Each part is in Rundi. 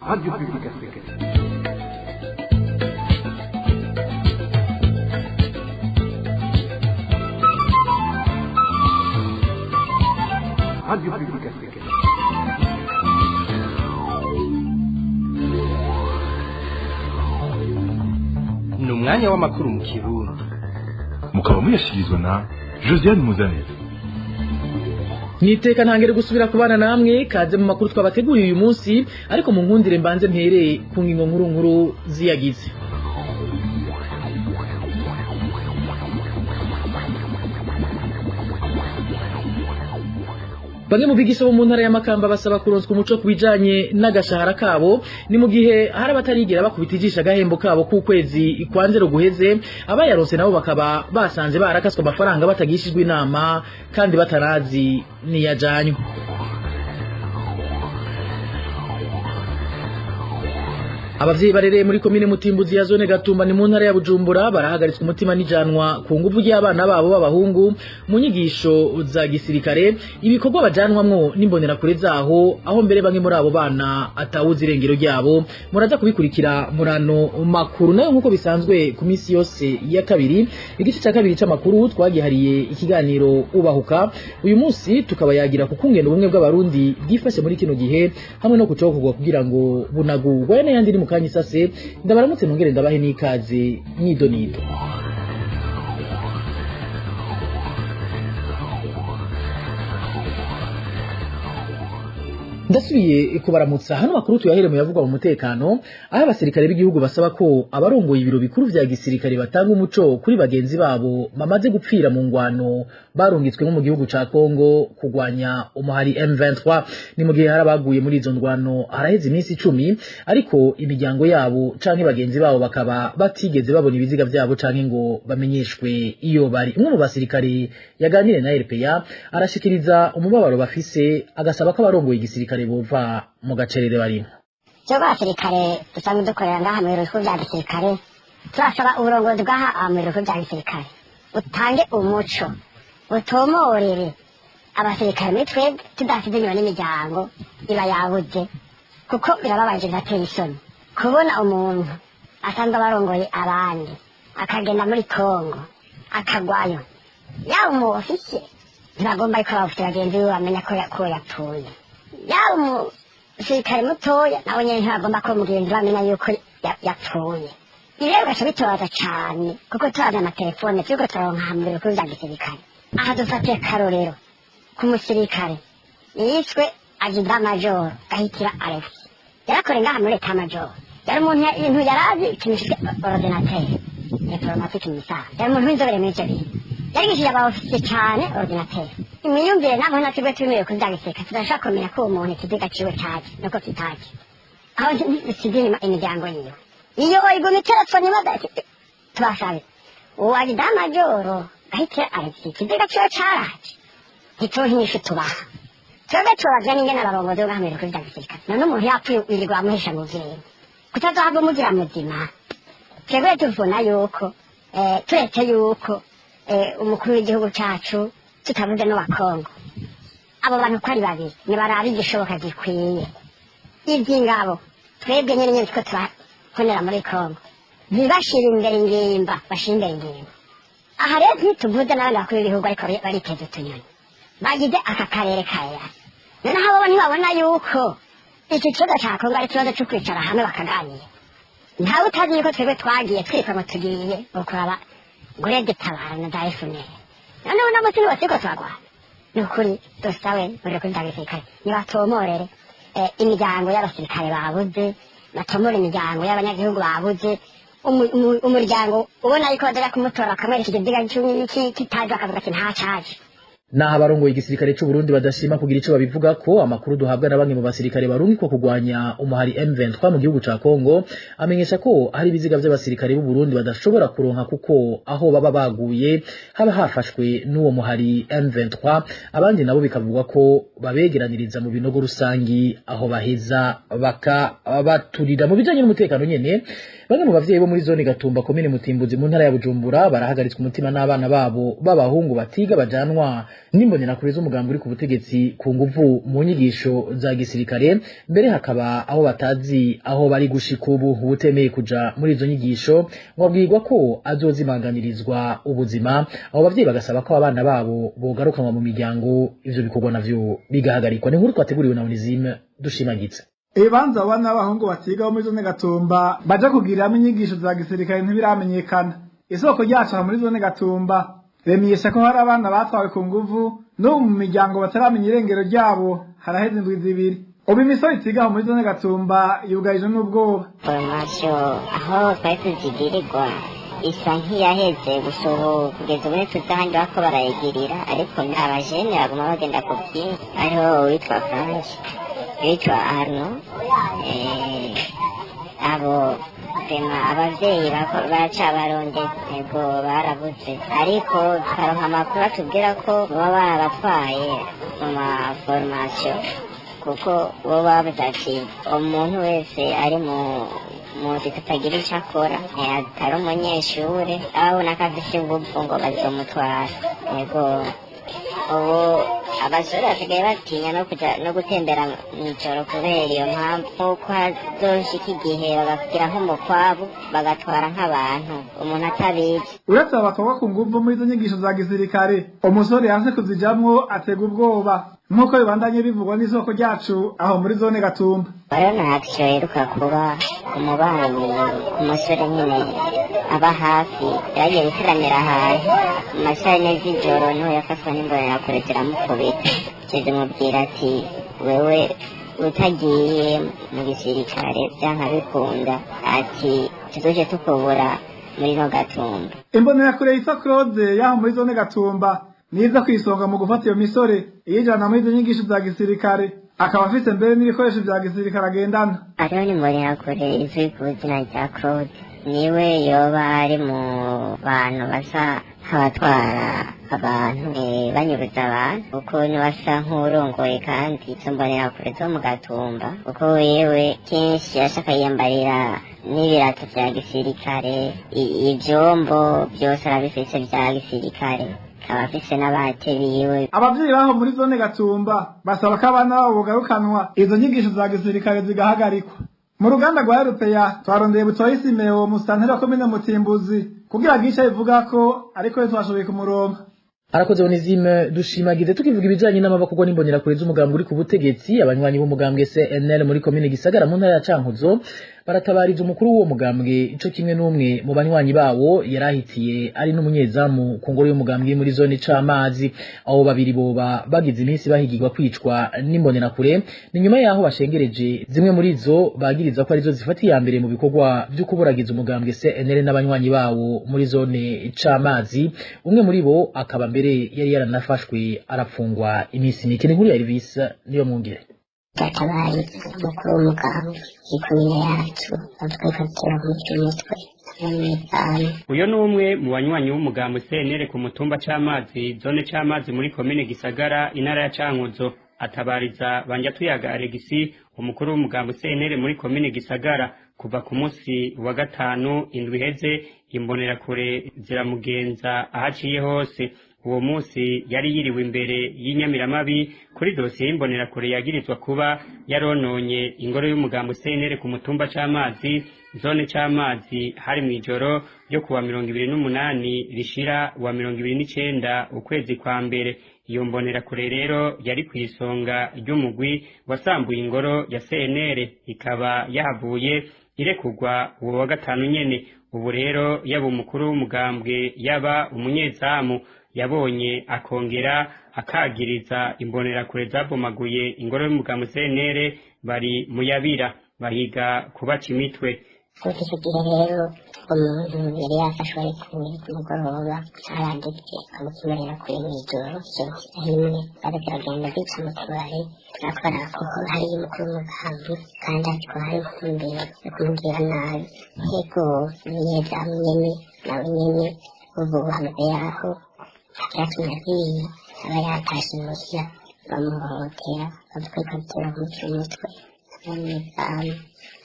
Radio Publique Africaine. Radio Publique Africaine. Ni umwanya w'amakuru mu Kirundi. Mukaba muyashyikirizwa na Josiane Muzanire. Niteka ntangere gusubira kubana namwe, kaze mu makuru twabateguriye uyu munsi, ariko mu nkundire mbanze mpereye ku ngingo nkuru nkuru ziyagize. Bamwe mu bigisha bo mu ntara ya Makamba basaba kuronswa umuco kubijanye n'agashahara kabo. Ni mu gihe hari abatarigera bakubita ijisho agahembo kabo k'ukwezi kwa nzero guheze, abayaronse nabo bakaba basanze barakaswe amafaranga batagishijwe inama kandi batarazi niyajanywe. Abavyeyi barereye muri komine Mutimbuzi ya zone Gatumba ni mu ntara ya Bujumbura barahagaritswe umutima n'ijanwa ku nguvu ry'abana babo b'abahungu mu nyigisho za gisirikare, ibikorwa bajanwamwo n'imbonerakure zaho, aho mbere bamwe muri abo bana atawuzi irengero ryabo. Muraza kubikurikira murano makuru. Nayo nk'uko bisanzwe ku minsi yose ya kabiri, igice ca kabiri c'amakuru twagihariye ikiganiro Ubahuka. Uyu munsi tukaba yagira ku kungena ubumwe bw'Abarundi bwifashe muri kino gihe hamwe no kucokorwa kugira ngo bunagurwe n'ayandi. Ni mukanya isase, ndabaramutse nongere ndabahe n'ikaze mwidonido. Ndasubiye kubaramutsa. Hano makuru tuyahere mu yavugwa mu mutekano, aho abasirikare b'igihugu basaba ko abarongoye ibiro bikuru vya gisirikare batanga umuco kuri bagenzi babo bamaze gupfira mu ngwano barungitswe mu gihugu ca Kongo kugwanya umuhari M23. Ni mu gihe hari abaguye muri izo ndwano haraheze iminsi 10, ariko imiryango yabo canke bagenzi babo bakaba batigeze babona ibiziga vyabo canke ngo bamenyeshwe iyo bari. Umwe mu basirikare yaganiriye na RPA arashikiriza umubabaro bafise, agasaba ko abarongoye igisirikare bova mu gacerere barimo. Twebwe abasirikare dusanzwe dukorera ngaha mu biro bikuru vya gisirikare, turasaba uburongozi bw'aha mu biro bikuru vya gisirikare butange umuco, butomorere abasirikare muri twebwe tudasize inyuma n'imiryango iba yabuze, kuko birababaje, birateye isoni kubona umuntu asanzwe abarongoye abandi akagenda muri Kongo akagwayo, yaba umu ofisiye ntibagomba yuko abafite bagenzi biwe bamenya ko yapfuye, yaba umusirikare mutoya nawe nyene ntibagomba ko mugenzi we amenya yuko yapfuye. Ibi rero bigaca bitubabaza cane, kuko turavye amatelefone turiko turaronka mu biro bikuru vya gisirikare. Aha dufatiye akarorero ku musirikare yishwe adjudant major Gahitira Alex, yarakoreye ngaha muri état major, yari umuntu ibintu yarazi ikintu citwa ordinateur, informatique mu misago, yari umuntu w'inzobere muri ivyo bintu, yarigishije aba ofisiye cane ordinateur. Imiyumvire nabo na twebwe turi mu biro bikuru vya gisirikare tudashobora kumenya ko uwo muntu ikiziga ciwe caje nuko kitaje, aho dusize inyuma imiryango yiwe iyo iguma itelefone tubashabe uwo adjudant major Gahitira Alex ikiziga ciwe caraje, ntituhe inyishu tubaha. Twebwe tubabazwa n'ingene abarongozi bo ngaha mu biro bikuru vya gisirikare, none umuntu yapfuye wirirwa amuhisha mu vyema kutazohava umugira muzima. Twebwe tuvuna yuko turetse yuko umukuru w'igihugu cacu tutavuze n'uwa Kongo, abo bantu ko ari babiri nibaraba igishoboka gikwiye ivy'ingabo. Twebwe nyene nyene turiko turahonera muri Kongo, ntibashire imbere ingimba, bashire imbere ingimba. Aha rero ntituvuze n'abandi bakuru b'ibihugu, ariko bariteze utunyoni bagize aka karere ka EAC. Noneho abo ntibabona yuko iki kibazo ca Kongo ari ikibazo co kwicara hamwe bakaganira. Ntawe utazi yuko twebwe twagiye twitwa ngo tugiye gukuraba ngurede tabara na za FNL, noneho uno munsi nibo turiko turagwana. Ni ukuri dusabe mu biro vya gisirikare nibatomorere imiryango y'abasirikare babuze, batomore imiryango y'abanyagihugu babuze. Umuryango ubona yuko bazaja kumutora bakamwereka ikiziga kitaje, bakavuga ati nta caje. Naho abarongoye igisirikare c'u Burundi badashima kugira ico babivuga ko, amakuru duhabwa na bamwe mu basirikare barungikwa kugwanya umuhari M23 mu gihugu ca Kongo amenyesha ko hari ibiziga vy'abasirikare b'u Burundi badashobora kuronka, kuko aho baba baguye haba hafashwe n'uwo muhari M23. Abandi nabo bikavugwa ko babegeraniriza mu binogo rusangi, aho baheza bakabaturira. Mu bijanye n'umutekano nyene, bamwe mu bavyeyi bo muri zone Gatumba, komine Mutimbuzi, mu ntara ya Bujumbura barahagaritswe umutima n'abana babo b'abahungu batiga bajanwa N'imbonerakure z'umugambi uri ku butegetsi ku nguvu mu nyigisho za gisirikare, mbere hakaba aho batazi aho bari gushika ubu. Uwutemeye kuja muri izo nyigisho ngo abwirwa ko azozimanganirizwa ubuzima. Abo bavyeyi bagasaba ko abana babo bogarukanwa mu miryango, ivyo bikorwa navyo bigahagarikwa. Ni inkuru twateguriwe na Onesime Dushimagize. Ibibanza abana b'abahungu batiga bo muri zone Gatumba baja kugiriramo inyigisho za gisirikare ntibiramenyekana. Isoko ryacu aha muri zone Gatumba remenyesha ko hari abana batwawe ku nguvu, n'ubu mu miryango bataramenya irengero ryabo, haraheze indwi 2. Ubu imisoro itiga aho muri zone Gatumba yugarijwe n'ubwoba. Formation aho twari tuzigirirwa isa nk'iyaheze gusa ubu kugeza ubu ntituzi ahandi bako barayigirira, ariko abajene baguma bagenda ku bwinshi. Hariho uwitwa Frank, uwitwa Arno, abo vema abavyeyi baracabaronde, ego barabuze, ariko tukaronka amakuru atubwira ko baba barabatwaye mu maformation, kuko bo babuze ati umuntu wese ari mu muzi kutagira ico akora, atari umunyeshure, ababona ko afise inguvu ngo bazomutwara. Ego ubu abasore basigaye batinya no kuja no gutembera mw'ijoro kubera iyo mpamvu, nkuko hazoshika igihe bagagira nk'umukwabu bagatwara nk'abantu umuntu atabizi. Uretse aba batwarwa ku nguvu muri izo nyigisho za gisirikare, umusore yanse kuzijamwo atega ubwoba, nk'uko bibandanye bivugwa n'isoko ryacu aho muri zone Gatumba. Rero nta action iheruka kuba umubanyi ku musore nyine aba hafi yagiye guteramira ahantu mu masaha 4 z'ijoro, niho yafatwa n'imbonerakure ziramukubita, zimubwira ati wewe utagiye mu gisirikare vyanka bikunda, ati tuzoje tukubura muri no Gatumba. Imbonerakure yitwa Claude yaho muri zone Gatumba niza kwisonga mu gufata iyo misore iyijana muri izo nyigisho za gisirikare, akaba afise mbere n'ibikoresho vya gisirikare agendana. Hariho n'imbonerakure izwi ku izina rya Claude, niwe yoba ari mu bantu basa nk'abatwara abantu, banyuruza abantu, kuko niwe asa nk'uwurongoye kandi izo mbonerakure zo mu Gatumba, kuko wewe kenshi yashaka yiyambarira n'ibirato vya gisirikare, ivyombo vyose arabifise vya gisirikare, akaba afise n'abate biwe. Abavyeyi baho muri zone Gatumba basaba ko abana babo bogarukanwa, izo nyigisho za gisirikare zigahagarikwa. Mu ruganda rwa Eropeya twarondeye Butoyi Simeo, musitanteri wa komine Mutimbuzi, kugira agire ico abivugako, ariko ntitwashoboye kumuronka. Arakoze Onesime Dushimagize. Tukivuga ibijanye n'amabakorwa n'imbonerakure z'umugambi uri ku butegetsi, abanywanyi b'umugambwe CNL muri komine Gisagara mu ntara ya Cankuzo baratabariza umukuru w'uwo mugambwe ico kimwe n'umwe mu banywanyi bawo yarahitiye ari n'umunyezamu ku ngoro y'umugambwe muri zone c'amazi. Abo babiri boba bagize iminsi bahigirwa kwicwa n'imbonerakure, ni nyuma yaho bashengereje zimwe muri zo bagiriza ko arizo zifata iya mbere mu bikorwa vyo kuburagiza umugambwe CNL n'abanywanyi bawo muri zone c'amazi. Umwe muri bo akaba mbere yari yaranafashwe arafungwa iminsi mike. Ni inkuru ya Elvis niyo mwungere. Databaye umukuru w'umugambwe w'ikomine yacu bavuga ko atera umutwe n'imivano. Uyo ni umwe mu banywanyi b'umugambi CNL ku mutumba c'amazi, zone c'amazi, muri komine Gisagara, intara ya Cankuzo. Atabariza Banjatuyaga Alegisi, umukuru w'umugambi CNL muri komine Gisagara. Kuva ku munsi wa gatanu indwi iheze, imbonerakure ziramugenza ahaciye hose. Uwo munsi yari yiriwe imbere y'inyamiramabi kuri dosiye y'imbonerakure yagirizwa kuba yarononye ingoro y'umugambi CNL ku mutumba c'amazi, zone c'amazi. Hari mw'ijoro ryo kuwa 28 rishira wa 29 ukwezi kwa mbere. Iyo mbonerakure rero yari kw'isonga ry'umugwi wasambuye ingoro ya CNL, ikaba yahavuye irekugwa uwo wa gatanu nyene. Ubu rero yaba umukuru w'umugambwe, yaba umunyezamu yabonye akongera akagiriza imbonerakure zabomaguye ingoro y'umugambi CNL bari muyabira bahiga kubaca imitwe. Kuri icyo gihe rero umuntu yari yafashwe ari kumwe ku mugoroba aranditse amukimerera kuri mw'ijoro isaha imwe, bariko bagenda bica mu tubari, turakora kuko hari umukuru w'umugambi kandi ariko hari intumbero yo kumubwira nabi. Ego umunyezamu nyene nawe nyene ubu hamaze yaho ataratumye agiye aba yatashe imuhira bamuhohotera, bavuga ko atera umutwe n'umunyezamu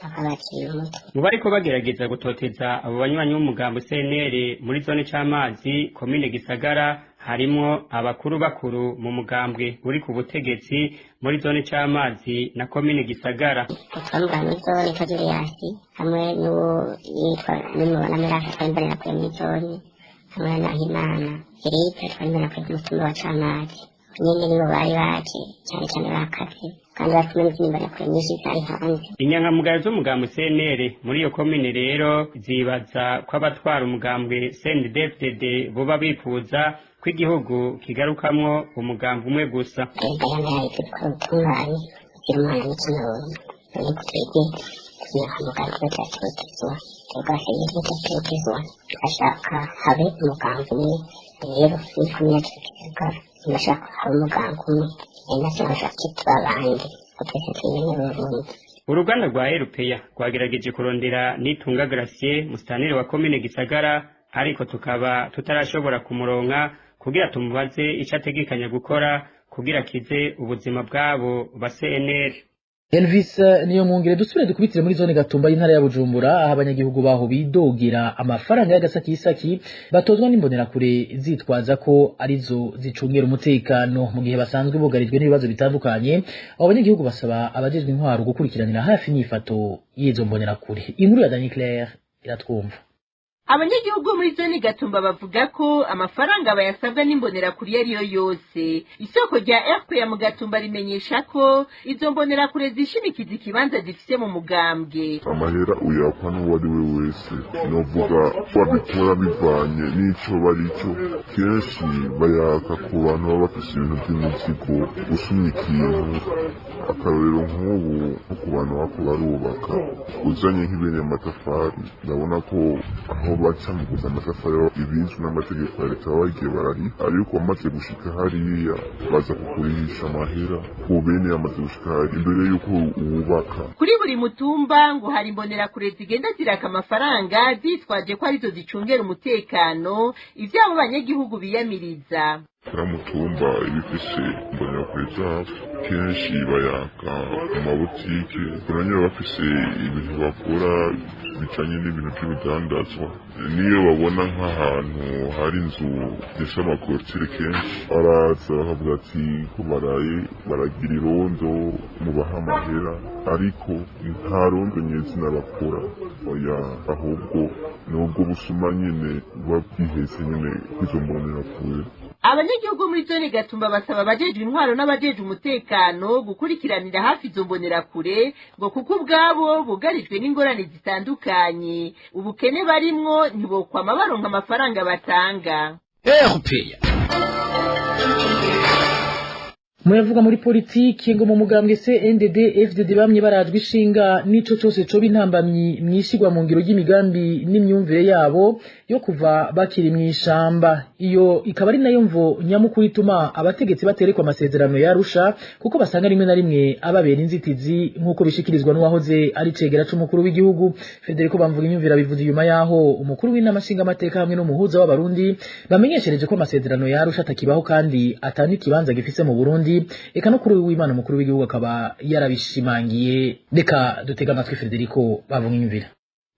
bakabacira umutwe. Mu bariko bagerageza gutoteza abo banywanyi b'umugambi CNL muri zone c'amazi, komine Gisagara, Harimwo abakuru bakuru mu mugambwe uri ku butegetsi muri zone c'amazi na komine Gisagara. Twamugana muri zone yitwa Julius hamwe n'uwo yitwa n'umubona Mirasi twari imbonerakure muri zone hamwe na Himana Philippe twari imbonerakure ku mutumba wa Camazi nyene nibo bari baje cyane cyane bakazi kandi bari kumwe n'izindi mbonerakure nyinshi zari hanze. Inyankamugayo z'umugambwe CNL muri iyo komine rero zibaza ko abatwara umugambwe CNDD-FDD boba bifuza ko igihugu kigarukamwo umugambwe umwe gusa. Perezida yambaye gukora ubutungane kugira umwana n'ikintu none twebwe inyankamugayo tuba turatotezwa, twebwe abasenyeri tuba turatotezwa, turashaka habe umugambwe umwe. Rero muri komine yacu Gisagara turashaka habe umugambwe umwe, ari nacyo bashaka tuba abandi ko twese turi Burundi. Uruganda rwa Erupeya rwagerageje kurondera Nitunga Gracier, musitanire wa komine Gisagara, ariko tukaba tutarashobora kumuronka kugira tumubaze ico ategekanya gukora kugira akize ubuzima bwabo ba CNL. Elvis niyo mwongere dusubire dukubitire muri zone Gatumba y'intara ya Bujumbura, aho abanyagihugu baho bidogira amafaranga y'agasakisaki batozwa n'imbonerakure zitwaza ko arizo zicungera umutekano mu gihe basanzwe bugarijwe n'ibibazo bitandukanye. Abo banyagihugu basaba abajejwe intwaro gukurikiranira hafi inyifato y'izo mbonerakure. Inkuru ya Dani Claire iratwumva. Abanyagihugu muri zone Gatumba bavuga ko amafaranga bayasabwa n'imbonerakure iyo ariyo yose. Isoko rya RPA mu Gatumba rimenyesha ko izo mbonerakure zishimikiza ikibanza zifise mu mugambwe. Amahera uyakwa n'uwo ari we wese, novuga babikora bivanye n'ico barico. Kenshi bayaka ku bantu baba bafise ibintu vy'imizigo, usumye ikintu, akarorero nk'ubu nko ku bantu bako barubaka, uzanye nk'ibene amatafari, ndabona ko aho baca mu kuza amatafari ibizwi n'amategeko ya leta baba bagiye barariha, ariko bamaze gushika hariya baza kukurihisha amahera ku bene yamaze gushika hariya imbere y'uko wubaka. Kuri buri mutumba ngo hari imbonerakure zigenda ziraka amafaranga zitwaje ko arizo zicungera umutekano, ivyo abo banyagihugu biyamiriza. Kuri mutumba iba ifise imbonerakure zabo, kenshi bayaka mu mabutike, uranyura bafise ibintu bakora bijanye n'ibintu vy'ubudandazwa. Niyo babona nk'ahantu hari inzu zifise amakorotire, kenshi baraza bakavuga ati ko baraye baragira irondo mubaha amahera, ariko nta rondo nyezina bakora, oya, ahubwo nubwo busuma nyene buba bwihese nyene kw'izo mbonerakure. Abanyagihugu muri zone Gatumba basaba abajejwe intwaro n'abajejwe umutekano gukurikiranira hafi izo mbonerakure ngo kuko ubwabo bugarijwe n'ingorane zitandukanye, ubukene barimwo ntibokwama baronka amafaranga batanga. RPA. Muyavuga muri politiki ngo mu mugambwe CNDD FDD bamye barajwe ishinga n'ico cose coba intambamyi mwishigwa mu ngiro ry'imigambi n'imyumvire yabo yo kuva bakiri mw'ishamba. Iyo ikaba ari nayo mvo nyamukuru ituma abategetsi baterekwa amasezerano ya Arusha, kuko basanga rimwe na rimwe ababera inzitizi, nk'uko bishikirizwa n'uwahoze ari cegera c'umukuru w'igihugu Federico Bamvuga inyumvira. Bivuze inyuma yaho umukuru w'inama nshingamateka hamwe n'umuhuza w'abarundi bamenyeshereje ko amasezerano ya Arusha atakibaho kandi atani ikibanza gifise mu Burundi. Eka no kuri w'Imana umukuru w'igihugu akaba yarabishimangiye. Reka dutega amatwi Federico Bamvuga inyumvira.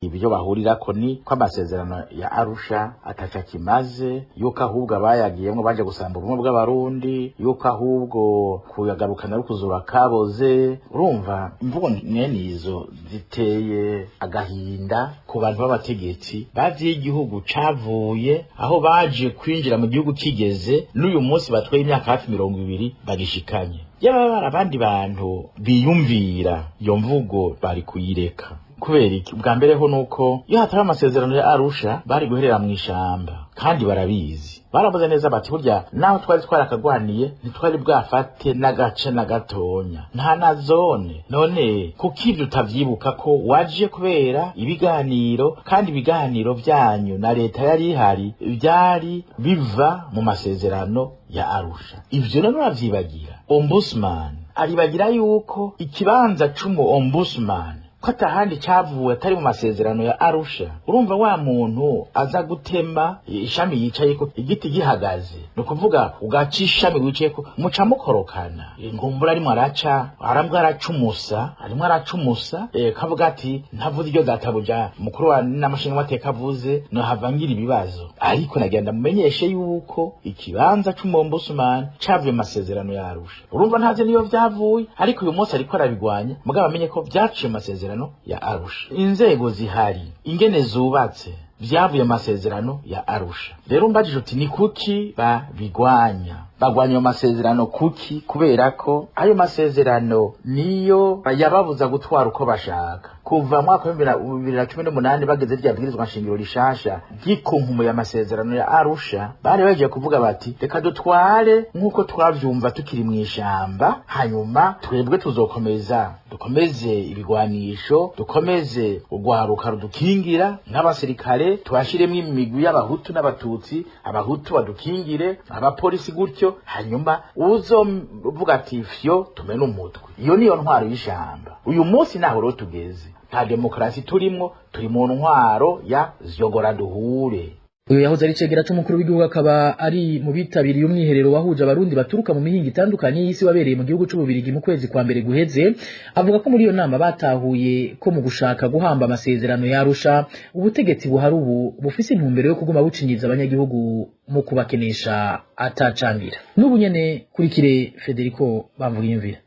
Ibyo bahurirako ni ko amasezerano ya Arusha ataca kimaze, yuko ahubwo abayagiyemwo baje gusamba ubumwe bw'abarundi, yuko ahubwo kuyagarukana ari kuzura kaboze. Urumva imvugo mwene izo ziteye agahinda ku bantu b'abategetsi bazi igihugu cavuye aho baje kwinjira mu gihugu kigeze n'uyu munsi batwaye imyaka hafi 20 bagishikanye. Yaba bari abandi bantu biyumvira iyo mvugo bari kuyireka. Kubera iki? Ubwa mbere ho nuko iyo hatari amasezerano ya Arusha bari guherera mu ishamba, kandi barabizi, baravuze neza bati burya naho twari twarakagwaniye ntitwari bwafate n'agace na gatonya, nta na zone. None kuko ivyo utavyibuka ko waje kubera ibiganiro, kandi ibiganiro vyanyu na leta yari ihari vyari biva mu masezerano ya Arusha, ivyo none uravyibagira. Ombudsman aribagira yuko ikibanza c'umu ombudsman Ko atahandi cavuwe atari mu masezerano ya Arusha. Urumva wa muntu aza gutema ishami yicayeko igiti gihagaze, ni ukuvuga ugaca ishami wicayeko muca mukorokana. Inkumbura arimwo araca, arambwa aracumusa, arimwo aracumusa, kavuga ati ntavuze iryo databuja mukuru wa n'amashinga mateka avuze nohava ngira ibibazo. Ariko nagenda mumenyeshe yuko ikibanza c'umuombudsman cavuye mu masezerano ya Arusha. Urumva ntazi niyo vyavuye, ariko uyu munsi ariko arabigwanya, mugabo amenye ko vyaciye mu masezerano ya Arusha. Inzego zihari ingene zubatse vyavuye mu masezerano ya Arusha. Rero mbajije uti ni kuki babigwanya? Bagwanya ayo masezerano kuki? Kubera ko ayo masezerano niyo yababuza gutwara uko bashaka. Kuva mwaka wa 2018 bageze rya bwirizwa nshingiro rishasha ry'ikunkumu y'amasezerano ya Arusha, bari bagiye kuvuga bati reka dutware nk'uko twavyumva tukiri mw'ishamba, hanyuma twebwe tuzokomeza dukomeze ibigwanisho, dukomeze urwaruka rudukingira nk'abasirikare, tubashiremwo imigwi y'abahutu n'abatutsi, abahutu badukingire, abapolisi gutyo, hanyuma uzovuga ati fyo tumene umutwe. Iyo niyo ntwaro y'ishamba. Uyu munsi naho rero tugeze, nta demokarasi turimwo, turi mu ntwaro ya zyogora duhure. Uyu yahoze ari cegera c'umukuru w'igihugu akaba ari mu bitabiriye umwiherero wahuje abarundi baturuka mu mihingo itandukanye y'isi wabereye mu gihugu c'Ububirigi mu kwezi kwa mbere guheze. Avuga ko muri iyo nama batahuye ko mu gushaka guhamba amasezerano ya Arusha, ubutegetsi buhari ubu bufise intumbero yo kuguma bucinyiza abanyagihugu mu kubakenesha atacangira. N'ubu nyene kurikire Federico Bamvugiyumvira.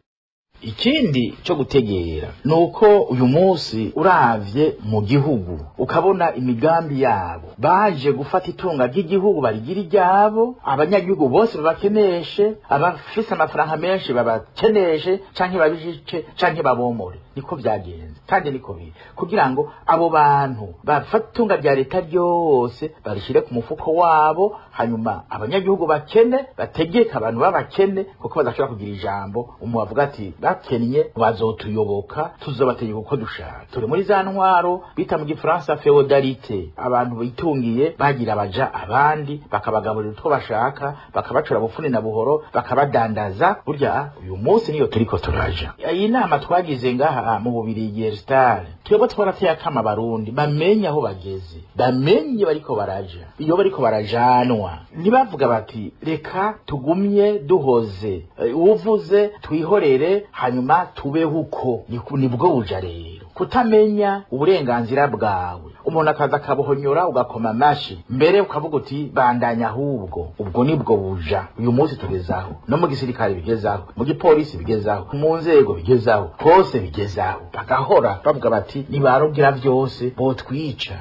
Ikindi cyo gutegera nuko uyu munsi uravye mu gihugu ukabona imigambi yabo, baje gufata itunga ry'igihugu barigira iryabo, abanyagihugu bose babakeneshe, abafise amafaranga menshi babakeneshe, canke babijice canke babomore. Niko vyagenze kandi niko biri, kugira ngo abo bantu bafate itunga rya leta ryose barishire ku mufuko wabo, hanyuma abanyagihugu bakene bategeka abantu b'abakene, kuko badashobora kugira ijambo. Umu avuga ati bakennye bazotuyoboka, tuzobategeka uko dushaka. Turi muri za ntwaro bita mu gifaransa feodalité, abantu bitungiye bagira baja abandi bakabagaburira utwo bashaka, bakabacura bufuni na buhoro, bakabadandaza. Burya uyu munsi niyo turiko turaja. Iyi nama twagize ngaha mu Bubirigi Erstal, twebwe twarateye akama abarundi bamenye aho bageze, bamenye bariko baraja, iyo bariko barajanwa. Ntibavuga bati reka tugumye duhoze, uvuze twihorere hanyuma tubeho uko. Nibwo buja rero kutamenya uburenganzira bwawe, umuntu akaza akabuhonyora ugakoma amashi mbere ukavuga uti bandanya ahubwo. Ubwo nibwo buja uyu munsi tugezaho, no mu gisirikare bigezaho, mu gipolisi bigezaho, mu nzego bigezaho, hose bigezaho. Bagahora bavuga bati nibarugira vyose botwica.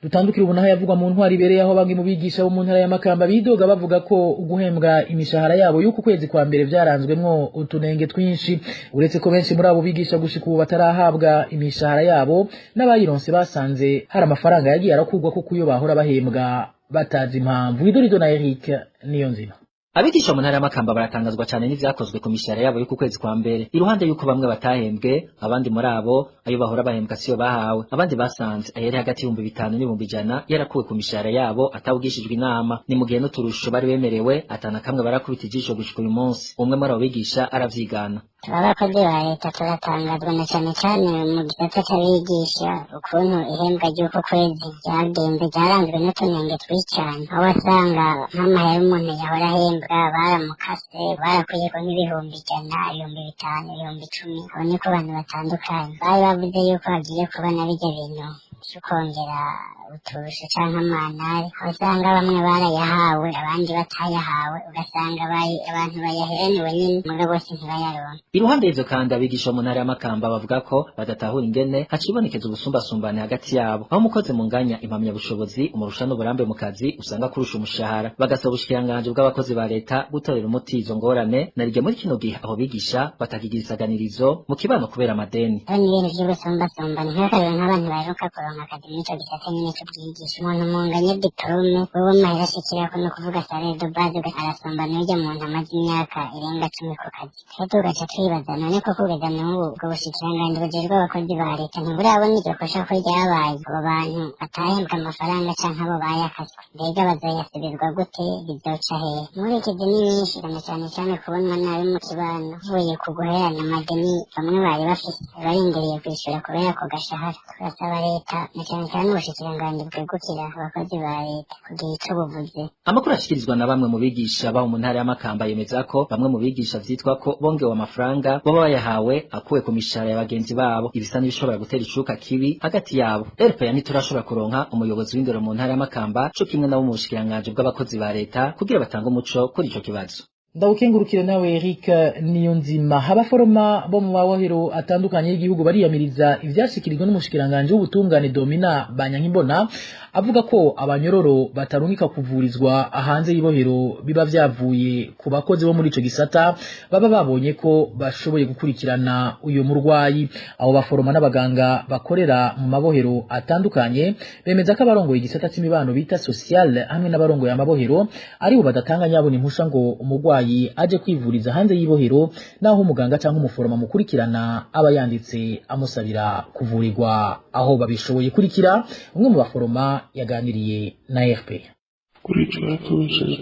Dutandukira ubu naho yavugwa mu ntwari ibereye, aho bamwe mu bigisha bo mu ntara ya Makamba bidoga bavuga ko guhembwa imishahara yabo y'uku kwezi kwa mbere vyaranzwemwo utunenge twinshi. Uretse ko benshi muri abo bigisha gushika ubu batarahabwa imishahara yabo, n'abayironse basanze hari amafaranga yagiye arakurwa ko kuyo bahora bahembwa batazi impamvu. Idorido na Eric Niyonzima. Abigisha mu ntara ya Makamba baratangazwa cyane n'ivyakozwe ku mishahara yabo y'uku kwezi kwa mbere. Iruhande y'uko bamwe batahembwe, abandi muri abo ayo bahora bahembwa siyo bahawe. Abandi basanze ayari hagati y'ibihumbi 5 n'ibihumbi 100 yarakuwe ku mishahara yabo atawugishijwe inama. Ni mu gihe n'uturusho bari bemerewe atana kamwe barakubita ijisho gushika uyu munsi. Umwe muri abo bigisha aravyigana. Abakozi ba leta turatangazwa na cane cane mu gisata c'abigisha ukuntu ihembwa ry'uku kwezi ryagenze, ryaranzwe n'utunenge twinshi cane, aho wasanga nk'amahera umuntu yahora ahembwa baramukase, barakuyeko nk'ibihumbi 100, 5000, 10.000. Abo ni ku bantu batandukanye bari bavuze yuko bagiye kubona birya bintu vyo kongera uturusho canke amanari, aho usanga bamwe barayahawe abandi batayahawe, ugasanga abantu bayaheraniwe nyene mugabo bose ntibayaronke. Iruhande y'ivyo kandi, abigisha bo mu ntara ya Makamba bavuga ko badatahura ingene hacibonekeza ubusumbasumbane hagati yabo, aho umukozi mu nganya impamyabushobozi umurusha n'uburambe mu kazi usanga kurusha umushahara. Bagasaba ubushikiranganji bw'abakozi ba leta gutorera umuti izo ngorane, narirya muri kino gihe abo bigisha batakigira isaganirizo mu kibano kubera amadeni. Hariho n'ibintu vy'ubusumbasumbane, nk'akarorero nk'abantu baheruka kuronka akazi muri ico gisata nyene. nico bwigisha. Umuntu munganye diplôme, wewe amahera ashikirako no kuvuga salaire de base arasumba n'urya muntu amaze imyaka irenga 10 ku kazi. Rero tugaca twibaza, none ko kugeza n'ubu ubwo bushikiranganji bujejwe abakozi ba leta ntiburabona iryo kosa ko ryabaye? Abo bantu batahembwa amafaranga canke abo bayakaswe, mbega bazoyasubizwa gute? Bizoca hehe? Inkurikizi ni nyinshi, na cane cane kubonwa nabi mu kibano, uvuye ku guherana amadeni bamwe bari bafise barindiriye kwishura kubera ako gashahara. Turasaba leta na cane cane ubushikiranganji bwegukira abakozi ba leta kugira ico buvuze. Amakuru ashikirizwa na bamwe mu bigisha baho mu ntara y'Amakamba yemeza ko bamwe mu bigisha vyitwa ko bongewe amafaranga baba bayahawe akuwe ku mishahara ya bagenzi babo, ibisa n'ibishobora gutera icuka kibi hagati yabo. RPA ntiturashobora kuronka umuyobozi w'indero mu ntara y'Amakamba co kimwe nabo mu bushikiranganji bw'abakozi ba leta kugira batange umuco kuri ico kibazo. Ndawukengurukire nawe Eric Niyonzima. Abaforoma bo mu mabohero atandukanye y'igihugu bariyamiriza ivyashikirijwe n'umushikiranganje w'ubutungane Domina Banyankimbona, avuga ko abanyororo batarungika kuvurizwa hanze y'ibohero biba vyavuye ku bakozi bo muri ico gisata baba babonye ko bashoboye gukurikirana uyu murwayi. Abo baforoma n'abaganga bakorera mu mabohero atandukanye bemeza ko abarongoye igisata c'imibano bita social hamwe n'abarongoye amabohero aribo badatanga nyabona impusha ngo umurwayi aje kwivuriza hanze y'ibohero, naho umuganga cyangwa umuforoma mukurikirana aba yanditse amusabira kuvurirwa aho babishoboye. Kurikira umwe mu baforoma yaganiriye na RP. Kuri ico yaratubesheje,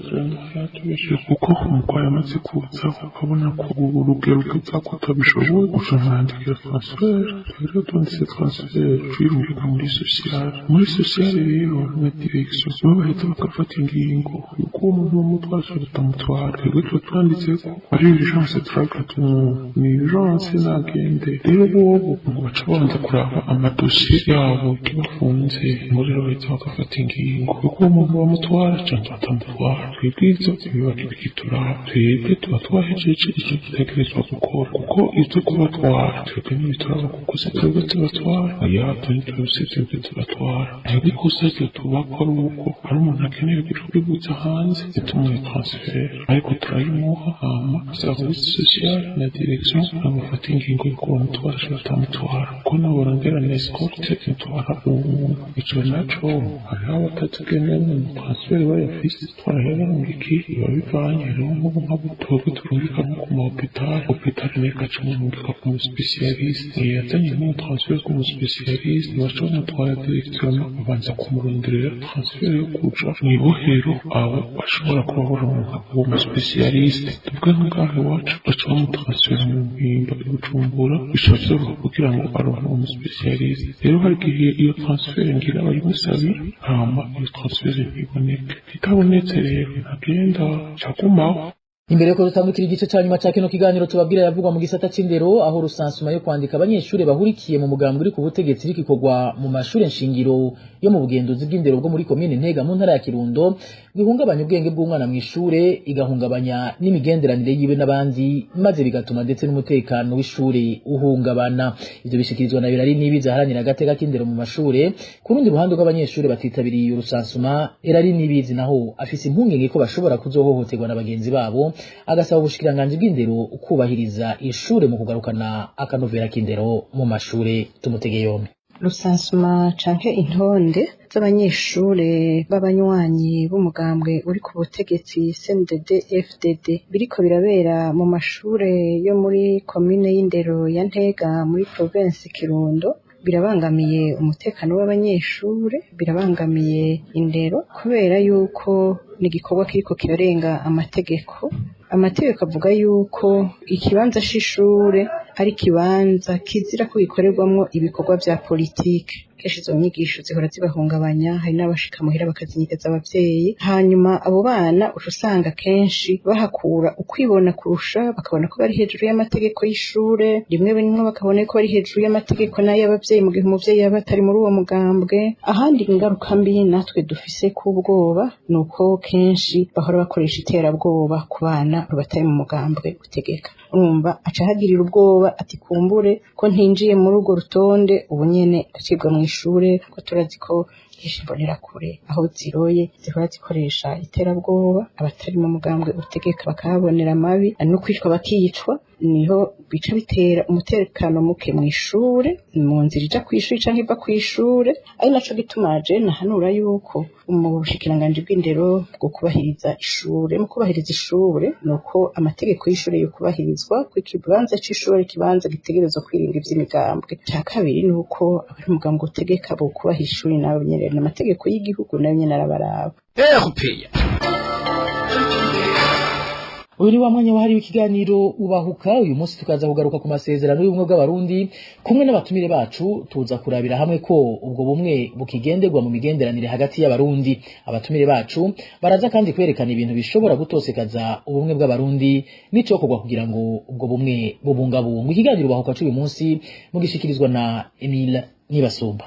yaratubesheje kuko umurwayi amaze kuza ukabona ko urugero rwiza ko atabishoboye, uca mwandikira transfert. Rero twanditse transfert twirungika muri social. Muri social rero na direction nibo bahita bagafata ingingo yuko uwo muntu bamutwara canke batamutwara. Twebwe tuba twanditse ko ari urgence, turavuga umuntu ni urgence nagende. Rero bobo ngo baca babanza kuraba amadosiye yabo ikibafunze, ngo rero bahita bagafata ingingo yuko uwo muntu bamutwara canke batamutwara. Twebwe ivyo biba bikituraba, twebwe tuba twahejeje ico dutegerezwa gukora, kuko ivyo kubatwara twebwe ntibituraba, kuko si twebwe tubatwara. Oya, twebwe si twebwe tubatwara. Twebwe ikosa ryo tubako ari uko ari umuntu akeneye kuja kwivuza hanze, ntitumuhe transfert, ariko turayimuha. Hama service social na direction nabo bafata ingingo yuko bamutwara canke batamutwara, kuko nabo barondera na escorte imutwara uwo muntu. Ico naco hariho abatatugenewe mu transfert bayafise twarayabarungikiye, biba bivanye. Hariho nk'ubu nk'abo twebwe turungika nko ku ma hôpital, hôpital nayo igaca imurungika ku mu spécialiste. Yazanye nk'umu transfert ku mu spécialiste, baca bamutwara directement, babanza kumuronderera transfert yo kuja mw'ibohero abo bashobora kuba baronka uwo mu spécialiste. Tuvuge nko ngaha iwacu baca bamutransfera mu Mpimba i Bujumbura, bica vyoroha kugira ngo aronke uwo mu spécialiste. Rero hari igihe iyo transfert ngira bayimusabira, hama iyo transfert ntiboneke. Itabonetse rero ntagenda, cagumaho. Imbere yuko dutangukira igice ca nyuma ca kino kiganiro, tubabwira yavugwa mu gisata c'indero, aho rusansuma yo kwandika abanyeshure bahurikiye mu mugambwe uri ku butegetsi rikikorwa mu mashure nshingiro yo mu bugenduzi bw'indero bwo muri komine Ntega mu ntara ya Kirundo bihungabanya ubwenge bw'umwana mw'ishure, igahungabanya n'imigenderanire yiwe n'abandi, maze bigatuma ndetse n'umutekano w'ishure uhungabana. Ivyo bishikirizwa na Birari Nibizi aharanira agateka k'indero mu mashure. Ku rundi ruhande rw'abanyeshure batitabiriye iyo rusansuma, Erari Nibizi naho afise impungenge ko bashobora kuzohohoterwa na bagenzi babo, agasaba ubushikiranganji bw'indero kubahiriza ishure mu kugarukana akanovera k'indero mu mashure. Tumutege yombi. Rusansuma canke intonde z'abanyeshure b'abanywanyi b'umugambwe uri ku butegetsi CNDD FDD biriko birabera mu mashure yo muri komine y'indero ya Ntega muri province Kirundo birabangamiye umutekano w'abanyeshure, birabangamiye indero, kubera yuko ni igikorwa kiriko kirarenga amategeko. Amategeko avuga yuko ikibanza c'ishure ari ikibanza kizira ko gikorerwamwo ibikorwa vya politike. Kenshi izo nyigisho zihora zibahungabanya, hari n'abashika muhira bakazinyegeza abavyeyi. Hanyuma abo bana uca usanga kenshi bahakura ukwibona kurusha, bakabona ko bari hejuru y'amategeko y'ishure, rimwe rimwe bakabona ko bari hejuru y'amategeko n'ay'abavyeyi mu gihe umuvyeyi yaba atari muri uwo mugambwe. Ahandi ingaruka mbi natwe dufise k'ubwoba ni uko kenshi bahora bakoresha iterabwoba ku bana batari mu mugambwe utegeka. Urumva aca ahagirira ubwoba ati kumbure ko ntinjiye muri urwo rutonde, ubu nyene ndacibwa mw'ishure, ko turazi ko kenshi imbonerakure aho ziroye zihora zikoresha iterabwoba, abatari mu mugambwe utegeka bakahabonera amabi no kwicwa bakicwa. Niho bica bitera umutekano muke mw'ishure, mu nzira ija kw'ishure canke iva kw'ishure. Ari naco gituma je nahanura yuko mu bushikiranganji bw'indero bwo kubahiriza ishure, mu kubahiriza ishure nuko amategeko y'ishure yo kubahirizwa, ko ikibanza c'ishure ikibanza gitegerezwa kwirinda ivy'imigambwe. Ica kabiri nuko abari umugambwe utegeka bo kubaha ishure nabo nyene, n'amategeko y'igihugu nayo nyene arabaraba. Uyu ni wa mwanya wahariwe ikiganiro Ubahuka. Uyu munsi tukaza kugaruka ku masezerano y'ubumwe bw'Abarundi. Kumwe n'abatumire bacu tuza kurabira hamwe ko ubwo bumwe bukigenderwa mu migenderanire hagati y'Abarundi. Abatumire bacu baraza kandi kwerekana ibintu bishobora gutosekaza ubumwe bw'Abarundi n'icokorwa kugira ngo ubwo bumwe bubungabungwe. Ikiganiro Ubahuka c'uyu munsi mugishikirizwa na Emile Nibasumba.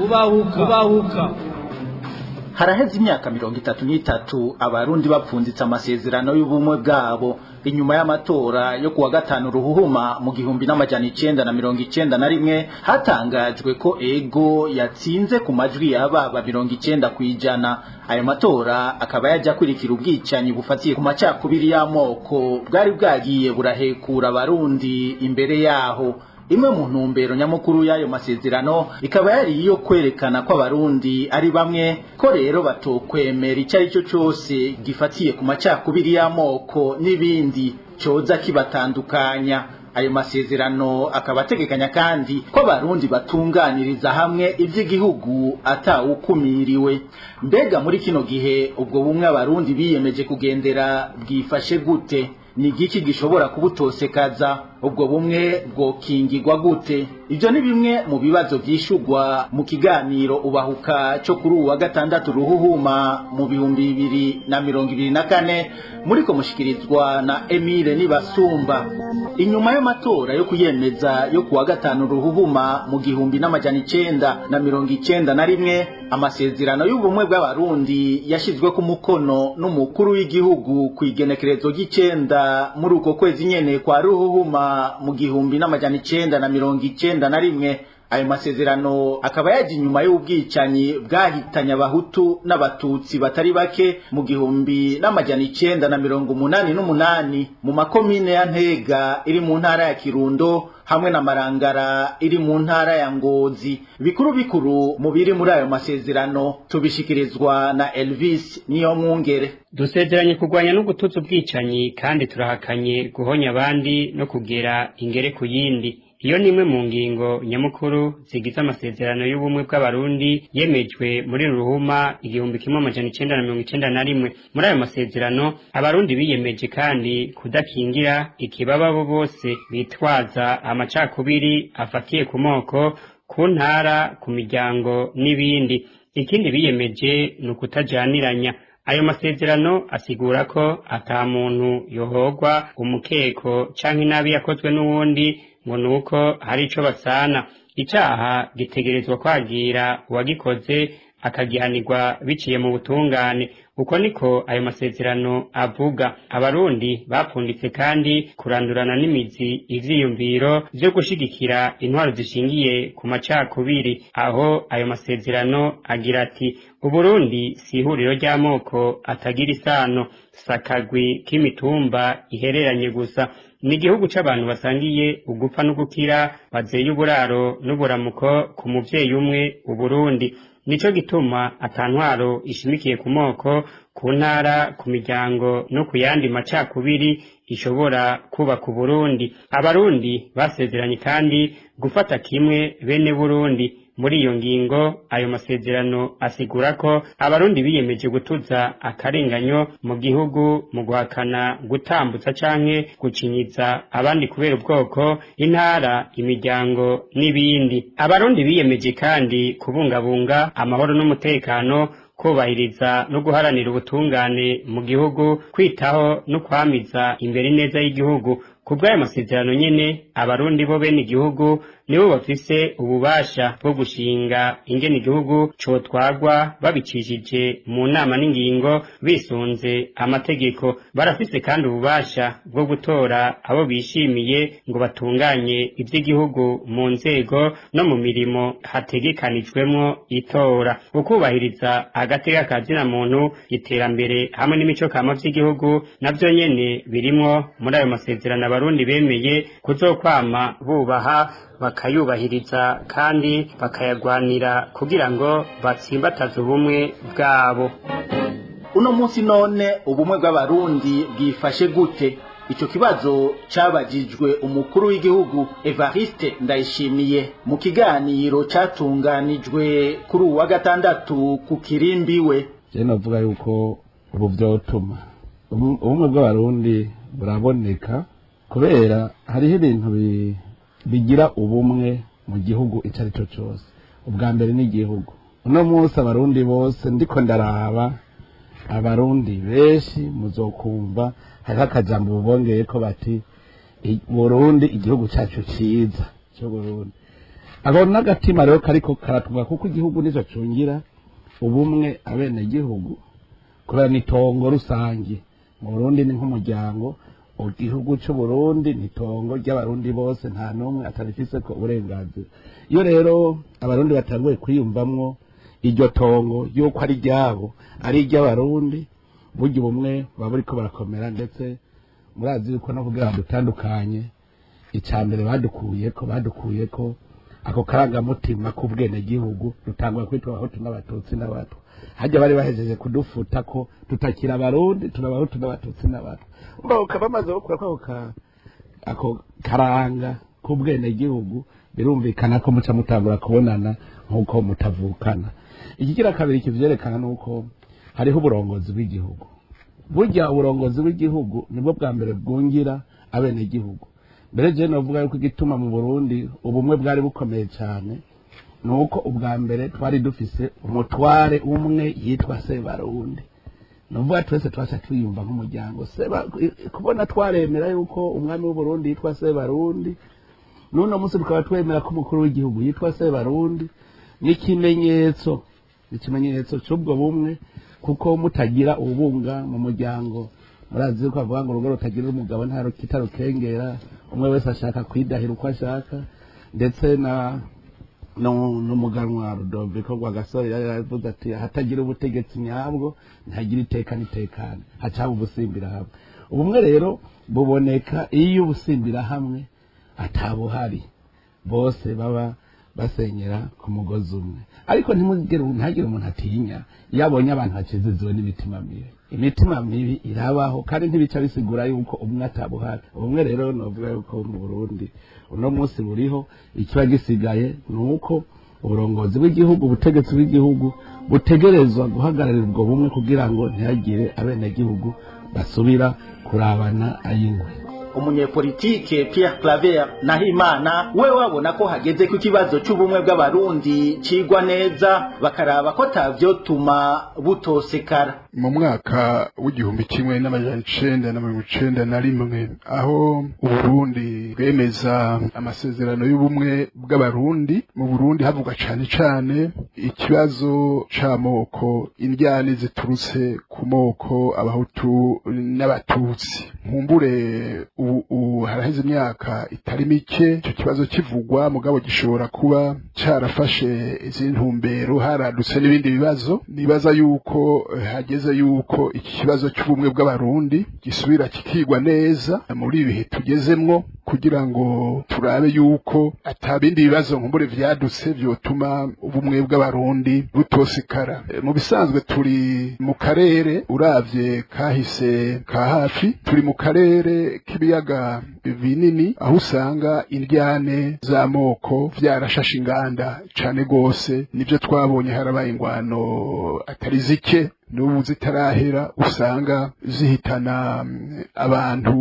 Ubahuka, ubahuka. Haraheze imyaka 33 Abarundi bapfunditse amasezerano y'ubumwe bwabo inyuma y'amatora yo kuwa 5 Ruhuhuma mu 1991. Hatangajwe ko ego yatsinze ku majwi y'ababa 90%. Ayo matora akaba yajya kurikira ubwicanyi bufatiye ku macakubiri y'amoko bwari bwagiye burahekura Abarundi imbere yaho. Imwe mu ntumbero nyamukuru y'ayo masezerano ikaba yari iyo kwerekana ko Abarundi ari bamwe, ko rero batokwemera icyo ari cyo cyose gifatiye ku macakubiri y'amoko n'ibindi cyoza kibatandukanya. Ayo masezerano akaba ategekanya kandi ko Abarundi batunganiriza hamwe iby'igihugu atawukumiriwe. Mbega muri kino gihe ubwo bumwe Abarundi biyemeje kugendera bwifashe gute? Ni igiki gishobora kubutosekaza? Ubwo bumwe bwokingirwa gute? Ibyo ni bimwe mu bibazo byishurwa mu kiganiro Ubahuka cyo kuri uwa 6 Ruhuhuma mu 2024, muriko mushikirizwa na Emile Nibasumba. Inyuma y'amatora yo kuyemeza yo kuwa 5 Ruhuhuma mu 1991, amasezerano y'ubumwe bw'Abarundi yashizwe ku mukono n'umukuru w'igihugu ku igenekerezo ry'icenda muri uko kwezi nyene kwa Ruhuhuma mu 1991. Ayo masezerano akaba yaje inyuma y'ubwicanyi bwahitanye Abahutu n'Abatutsi batari bake mu 1988 mu makomine ya Ntega iri mu ntara ya Kirundo hamwe na Marangara iri mu ntara ya Ngozi. Bikuru bikuru mu biri muri ayo masezerano tubishikirizwa na Elvis Niyomwungere. Dusezeranye kurwanya no gutuza ubwicanyi, kandi turahakanye guhonya abandi no kugera ingere ku yindi. Iyo ni imwe mu ngingo nyamukuru zigize amasezerano y'ubumwe bw'Abarundi yemejwe muri Ruhuma 1991. Muri ayo masezerano Abarundi biyemeje kandi kudakingira ikibaba bo bose bitwaza amacakubiri afatiye ku moko, ku ntara, ku miryango n'ibindi. Ikindi biyemeje ni ukutajaniranya. Ayo masezerano asigura ko ata muntu yohogwa umukeko canke inabi yakozwe n'uwundi ngo nuko hari ico basana. Icaha gitegerezwa kwagira uwagikoze akagihanirwa biciye mu butungane. Uko niko ayo masezerano avuga. Abarundi bapfunditse kandi kurandurana n'imizi ivyiyumviro vyo gushigikira intwaro zishingiye ku macakubiri. Aho ayo masezerano agira ati: Uburundi si ihuriro ry'amoko atagira isano, sakagwi k'imitumba ihereranye gusa, ni igihugu c'abantu basangiye ugupfa n'ugukira, bazeye uburaro n'uburamuko ku muvyeyi umwe Uburundi. Nico gituma atantwaro ishimikiye ku moko, ku ntara, ku miryango no ku yandi macakubiri ishobora kubaka Uburundi. Abarundi basezeranye kandi gufata kimwe bene Burundi. Muri iyo ngingo ayo masezerano asigura ko Abarundi biyemeje gutuza akarenganyo mu gihugu mu guhakana gutambutsa canke gucinyiza abandi kubera ubwoko, intara, imiryango n'ibindi. Abarundi biyemeje kandi kubungabunga amahoro n'umutekano, kubahiriza no guharanira ubutungane mu gihugu, kwitaho no kwamiza imbere neza y'igihugu, Ku bw'ayo masezerano nyene, Abarundi bo bene igihugu nibo bafise ububasha bwo gushinga ingene igihugu cotwagwa babicishije mu nama n'ingingo bisunze amategeko. Barafise kandi ububasha bwo gutora abo bishimiye ngo batunganye ivy'igihugu mu nzego no mu mirimo hategekanijwemwo itora. Ukubahiriza agateka ka zina muntu, iterambere hamwe n'imico kama vy'igihugu navyo nyene birimwo muri ayo masezerano Abarundi bemeye kuzokwama bubaha, bakayubahiriza kandi bakayagwanira kugira ngo batsimbataze ubumwe bwabo. Uno munsi none ubumwe bw'Abarundi bwifashe gute? Ico kibazo cabajijwe umukuru w'igihugu Evariste Ndayishimiye mu kiganiro catunganijwe kuri uwa gatandatu ku kirimbi we. Je navuga yuko ubu vyotuma ubumwe bw'Abarundi buraboneka, kubera hariho ibintu bigira ubumwe mu gihugu ico ari cyo cose. Ubwa mbere ni igihugu. Uno munsi Abarundi bose, ndiko ndaraba Abarundi benshi, muzokumva hariho akajambo bubongeye ko bati Burundi igihugu cacu ciza c'Uburundi. Ako n'agatima rero kariko karatwuga, kuko igihugu nico cungira ubumwe abenegihugu, kubera n'itongo rusange. Mu Burundi ni nk'umuryango, igihugu c'Uburundi ni itongo ry'Abarundi bose, nta n'umwe atarifiseko uburenganzira. Iyo rero Abarundi batanguye kwiyumvamwo iryo tongo yuko ari ryabo, ari iry'Abarundi, burya ubumwe buba buriko barakomera. Ndetse murazi yuko no kugira ngo dutandukanye, ica mbere badukuyeko ako karangamutima k'ubwenegihugu, dutangura kwitwa Abahutu n'Abatutsi n'Abatwa. Harya bari bahejeje kudufuta ko tutakira Abarundi, turi Abahutu n'Abatutsi n'Abatwa. Umva, bamaze gukura ko ako karanga k'ubwenegihugu, birumvikana ko muca mutangura kubonana nk'uko mutavukana. Ikigira kabiri kivyerekana nuko hariho uburongozi bw'igihugu. Burya uburongozi bw'igihugu nibwo bwa mbere bwungira abenegihugu. Mbere je novuga yuko igituma mu Burundi ubumwe bwari bukomeye cyane nuko ubwa mbere twari dufise umutware umwe yitwa Sebarundi. Nuvuga twese twaca twiyumva nk'umuryango. Kubona twaremera yuko umwami w'Uburundi yitwa Sebarundi, n'uno munsi tukaba twemera ko umukuru w'igihugu yitwa Sebarundi, n'ikimenyetso ikimenyetso cy'ubwo bumwe, kuko mutagira ubunga mu muryango, murazi yuko bavuga ngo urugo rutagira umugabo nta rukitarukengera, umwe wese ashaka kwidahira uko ashaka. Ndetse na n'umuganwa Rudoviko Rwagasore yari yaravuze ati ahatagira ubutegetsi nyabwo ntagira iteka n'itekane, hacaba ubusimbira hamwe. Ubumwe rero buboneka iyo ubusimbira hamwe atabuhari, bose baba basenyera ku mugozi umwe. Ariko ntimugere ntagire umuntu atinya iyo abonye abantu bakiziziwe n'imitima mibi. Imitima mibi irabaho, kandi ntibica bisigura yuko umwe atabuhari. Ubumwe rero novuga yuko mu Burundi uno munsi buriho. Ikiba gisigaye ni uko uburongozi bw'igihugu, ubutegetsi bw'igihugu butegerezwa guhagararira ubwo bumwe kugira ngo ntihagire abenegihugu basubira kurabana ay'ingwe. Umunyepolitike Pierre Claver Nahimana we wabona ko hageze ku kibazo c'ubumwe bw'Abarundi cigwa neza, bakaraba ko tavyotuma butosekara. Mu mwaka w'1991, aho Uburundi bwemeza amasezerano y'ubumwe bw'Abarundi, mu Burundi havuga cane cane ikibazo c'amoko, indyane ziturutse ku moko, Abahutu n'Abatutsi. Nkumbure ubu haraheze imyaka itari mike icyo kibazo kivugwa, mugabo gishobora kuba carafashe izindi ntumbero, haradutse n'ibindi bibazo. Nibaza yuko hageze yuko iki kibazo cy'ubumwe bw'Abarundi gisubira kikigwa neza muri ibihe tugezemwo, kugira ngo turabe yuko atabindi bibazo nkumbure vyadutse vyotuma ubumwe bw'Abarundi butosekara. Mu bisanzwe turi mu karere, uravye kahise ka hafi, turi mu karere k'ibiyaga binini, aho usanga indyane z'amoko vyarashashe inganda cane gose. Nivyo twabonye, harabaye ingwano atari zike. n'ubu zitarahera, usanga zihitana abantu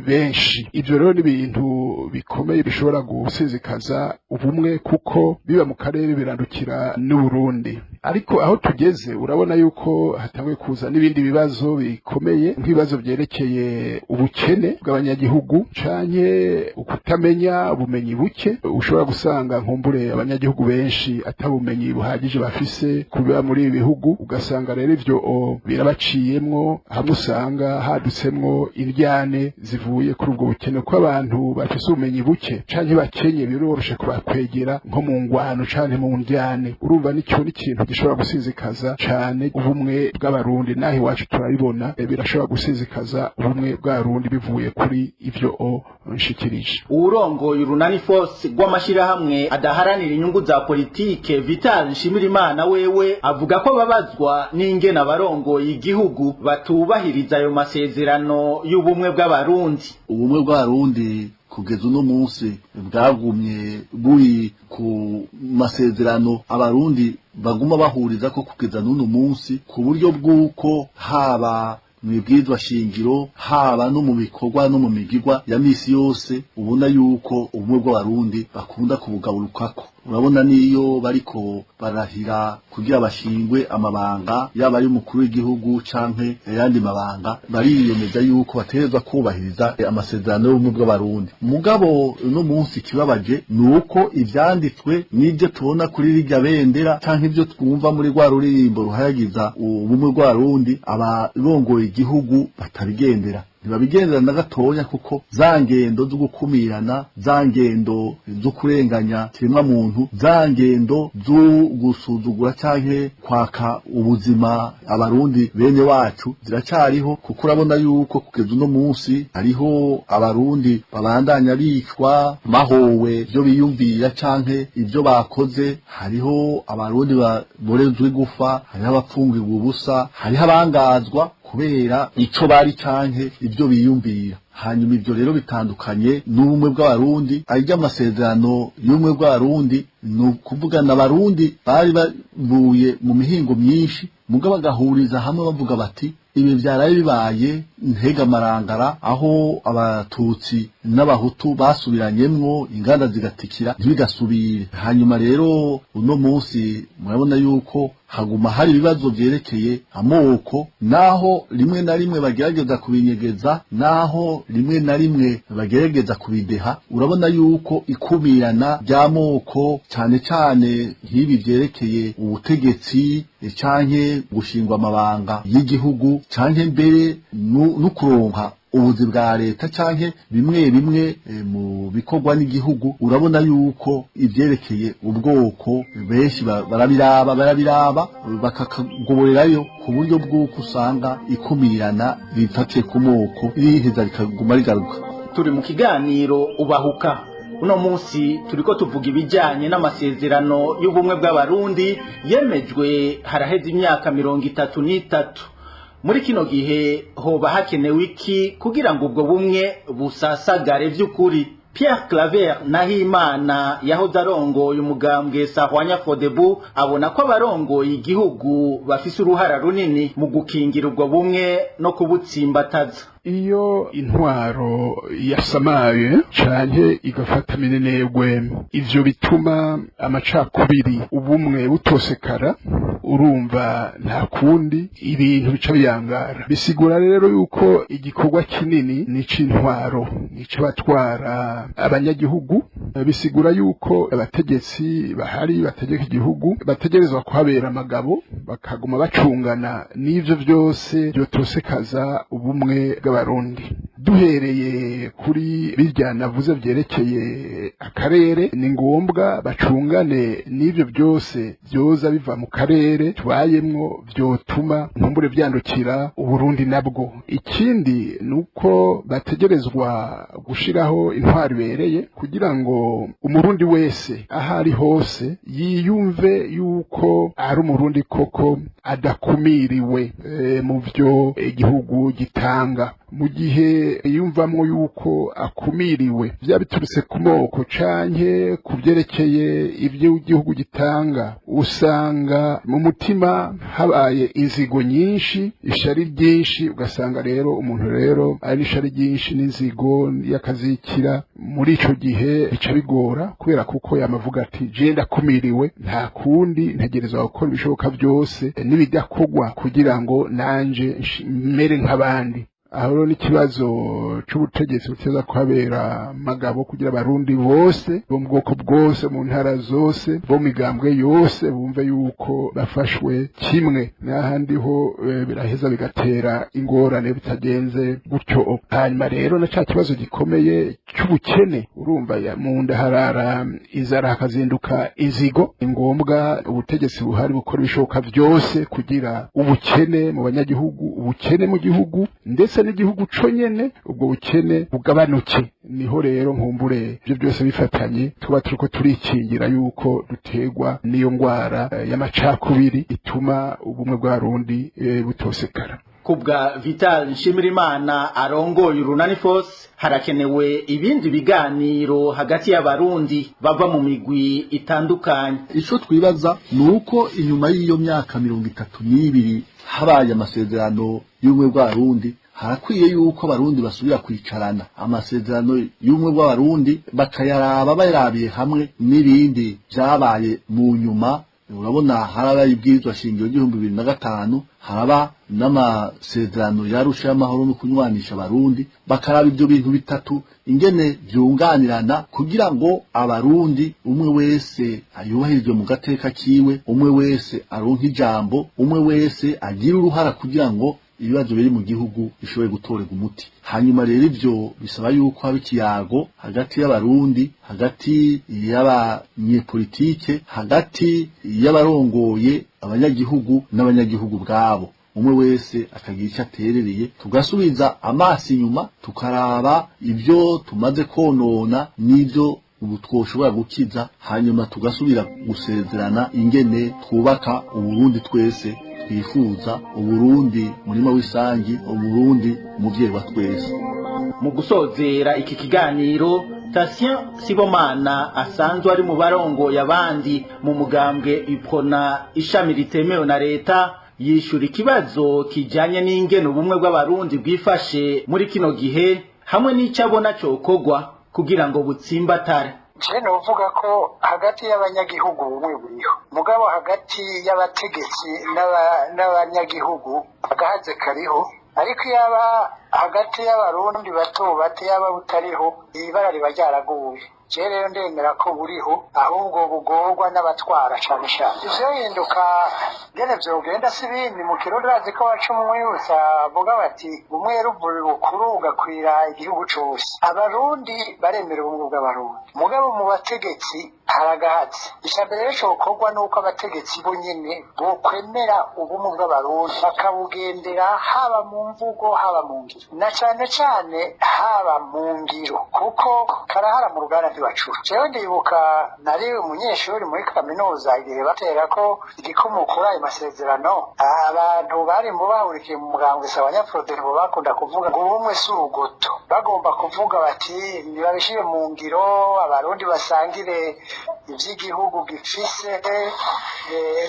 benshi. Ivyo rero ni ibintu bikomeye bishobora gusizikaza ubumwe, kuko biba mu karere birandukira n'Uburundi. Ariko aho tugeze urabona yuko hatanguye kuza n'ibindi bibazo bikomeye, nk'ibibazo vyerekeye ubukene bw'abanyagihugu canke ukutamenya, ubumenyi buke. Ushobora gusanga nkumbure abanyagihugu benshi atabumenyi buhagije bafise kuba muri ibi bihugu, ugasanga rero ivyo birabaciyemwo, hamwe usanga hadutsemwo indyane zivuye kuri ubwo bukene, ko abantu bafise ubumenyi buke canke bakenye biroroshe kubakwegera nko mu ngwano canke mu ndyane. Urumva nicyo n'ikintu gishobora gusinzikaza cane ubumwe bw'Abarundi. Naho iwacu turabibona, birashobora gusinzikaza ubumwe bw'Abarundi bivuye kuri ivyo nshikirije. Uwurongoye Urunani Force rw'amashirahamwe adaharanira inyungu za politike, Vital Nshimirimana, wewe avuga ko babazwa n'ingene abarongoye igihugu batubahiriza ayo masezerano y'ubumwe bw'Abarundi. Ubumwe bw'Abarundi kugeza uno munsi bwagumye buri ku masezerano Abarundi baguma bahuriza ko kugeza n'uno munsi, ku buryo bw'uko haba mwibwirizwa shingiro, haba no mu bikorwa no mu migigwa ya misi yose, ubona yuko ubumwe bw'Abarundi bakunda kubugaburukako. Urabona niyo bariko barahira kugira bashingwe amabanga, yaba ari umukuru w'igihugu canke ayandi mabanga, bariyemeza yuko bategerezwa kubahiriza amasezerano y'ubumwe bw'Abarundi. Mugabo uno munsi kibabaje ni uko ivyanditswe n'ivyo tubona kuri rirya bendera canke ivyo twumva muri rwa ruririmbo ruhayagiza ubumwe bw'Abarundi, abarongoye igihugu batabigendera, ntibabigendera na gatoya, kuko za ngendo zo gukumirana, za ngendo zo kurenganya kiremwa muntu, za ngendo zo gusuzugura canke kwaka ubuzima Abarundi bene wacu ziracariho. Kuko urabona yuko kugeza uno munsi hariho Abarundi babandanya bicwa bahowe ivyo biyumvira canke ivyo bakoze, hariho Abarundi baborezwa igufa, hariho abapfungirwa ubusa, hariho abangazwa kubera ico bari canke ibyo biyumvira. Hanyuma ibyo rero bitandukanye n'ubumwe bw'Abarundi. Arya amasezerano y'ubumwe bw'Abarundi ni ukuvugana Abarundi bari bavuye mu mihingo myinshi, mugabo bagahuriza hamwe bavuga bati ibi vyaraye bibaye ntega marangara, aho Abatutsi n'Abahutu basubiranyemwo inganda zigatikira, ntibigasubire. Hanyuma rero uno munsi murabona yuko haguma hari ibibazo vyerekeye amoko, naho rimwe na rimwe bagerageza kubinyegeza, naho rimwe na rimwe bagerageza kubideha. Urabona yuko ikumirana ry'amoko, cane cane nk'ibi vyerekeye ubutegetsi canke gushingwa amabanga y'igihugu, canke mbere no kuronka ubuzi bwa leta, canke bimwe bimwe mu bikorwa n'igihugu, urabona yuko ivyerekeye ubwoko benshi barabiraba bakakagoborerayo, ku buryo bw'uko usanga ikumirana rifatiye ku moko riheza rikaguma rigaruka. Turi mu kiganiro Ubahuka. Uno munsi turiko tuvuga ibijanye n'amasezerano y'ubumwe bw'Abarundi yemejwe haraheze imyaka 33. Muri kino gihe hoba hakenewe iki kugira ngo ubwo bumwe busasagare vy'ukuri? Pierre Claver Nahimana yahoze arongoye umugambwe Sahwanya Fodebu abona ko abarongoye igihugu bafise uruhara runini mu gukingira ubwo bumwe no kubutsimbataza. Iyo intwaro yasamaye canke igafata minenegwe ivyo bituma amacakubiri, ubumwe butosekara, urumva nta kundi ibintu bica biyangara. Bisigura rero yuko igikorwa kinini n'icintwaro, n'icabatwara abanyagihugu. Bisigura yuko abategetsi bahari bategeka igihugu bategerezwa kuhabera amagabo, bakaguma bacungana n'ivyo vyose byotosekaza ubumwe bw'Abarundi. Duhereye kuri birya navuze vyerekeye akarere, ni ngombwa bacungane n'ivyo byose byoza biva mu karere tubayemwo vyotuma nkumbure vyandukira Uburundi nabwo. Ikindi nuko bategerezwa gushiraho intwaro ibereye kugira ngo Umurundi wese aho ari hose yiyumve yuko ari Umurundi koko, adakumiriwe mu vyo igihugu gitanga. Mu gihe yumvamwo yuko akumiriwe, byaba biturutse ku moko canke ku byerekeye ibyo igihugu gitanga, usanga mu mutima habaye inzigo nyinshi, ishari ryinshi. Ugasanga rero umuntu rero ari ishari ryinshi n'inzigo y'akazikira. Muri ico gihe bica bigora, kubera kuko yamavuga ati: "Je ndakumiriwe, nta kundi, ntegerezwa gukora ibishoboka byose n'ibidakorwa kugira ngo nanje mere nk'abandi." Aho rero n'ikibazo c'ubutegetsi buteza kuhabera magabo, kugira abarundi bose bo mu bwoko bwose, mu ntara zose, bo mu migambwe yose, bumve yuko bafashwe kimwe. N'ahandi ho biraheza bigatera ingorane bitagenze gutyo. Hanyuma rero na ca kibazo gikomeye c'ubukene, urumva mu nda harara inzara, hakazinduka inzigo. Ni ngombwa ubutegetsi buhari bukora ibishoboka byose kugira ubukene mu banyagihugu, ubukene mu gihugu, ndetse n'igihugu conyene, ubwo bukene bugabanuke. Niho rero nkumbure ibyo byose bifatanye tuba turiko turikingira yuko dutegwa n'iyo ngwara y'amacakubiri ituma ubumwe bw'Abarundi butosekara. Kubwa Vital Nshimirimana arongoye Urunani Force, harakenewe ibindi biganiro hagati y'abarundi bava mu migwi itandukanye. Ico twibaza ni uko inyuma y'iyo myaka 32 habaye amasezerano y'ubumwe bw'Abarundi, harakwiye yuko abarundi basubira kwicarana, amasezerano y'ubumwe bw'Abarundi bakayaraba bayarabiye hamwe n'ibindi vyabaye mu nyuma. Urabona harabaye ibwirizwa shingiro ry'ibihumbi 2005, haraba n'amasezerano y'Arusha y'amahoro no kunywanisha abarundi. Bakaraba ibyo bintu bitatu ingene vyunganirana, kugira ngo abarundi umwe wese ayubahirizwe mu gateka kiwe, umwe wese aronke ijambo, umwe wese agire uruhara, kugira ngo ibibazo biri mu gihugu bishobore gutorerwa umuti. Hanyuma rero ivyo bisaba yuko haba ikiyago hagati y'abarundi, hagati y'abanyepolitike, hagati y'abarongoye abanyagihugu n'abanyagihugu ubwabo, umwe wese akagira icyo aterereye, tugasubiza amaso inyuma, tukaraba ibyo tumaze konona n'ibyo ubu twoshobora gukiza, hanyuma tugasubira gusezerana ingene twubaka Uburundi twese twifuza, Uburundi murima w'isangi, Uburundi umuvyeyi wa twese. Mu gusozera iki kiganiro, Tatien Sibomana asanzwe ari mu barongoye abandi mu mugambwe Iprona, ishami ritemewe na leta, yishura ikibazo kijanye n'ingene ubumwe bw'abarundi bwifashe muri kino gihe, hamwe n'icyo abona cokogwa kugira ngo butsimbatare. Je novuga ko hagati y'abanyagihugu ubumwe buriho, mugabo hagati y'abategetsi n'abanyagihugu agahaze kariho. Ariko yaba hagati y'abarundi bato bato yaba butariho, ibara riba ryaraguye. Je rero ndemera ko buriho, ahubwo bugorwa n'abatwara cane cane. Ivyohinduka ngene vyogenda si bindi. Mu Kirundi bazi ko baca umwibutsa, bavuga bati: "Umwe ruvuye bukuru ugakwira igihugu cose." Abarundi baremera ubumwe bw'abarundi, mugabo mu bategetsi haragahatse. Icambere rero cokorwa nuko abategetsi bo nyene bokwemera ubumwe bw'abarundi, bakabugendera haba mu mvugo, haba mu ngiro, na cane cane haba mu ngiro, kuko karahara mu ruganda ntibacura. Jewe ndibuka nari umunyeshuri muri kaminuza igihe batera ko igikumu kuri ayo masezerano. Abantu bari mu bahurikiye mu mugambwe Sawanyafrodebo bakunda kuvuga ngo ubumwe si urugoto, bagomba kuvuga bati ntibabishire mu ngiro, abarundi basangire ivy'igihugu gifise.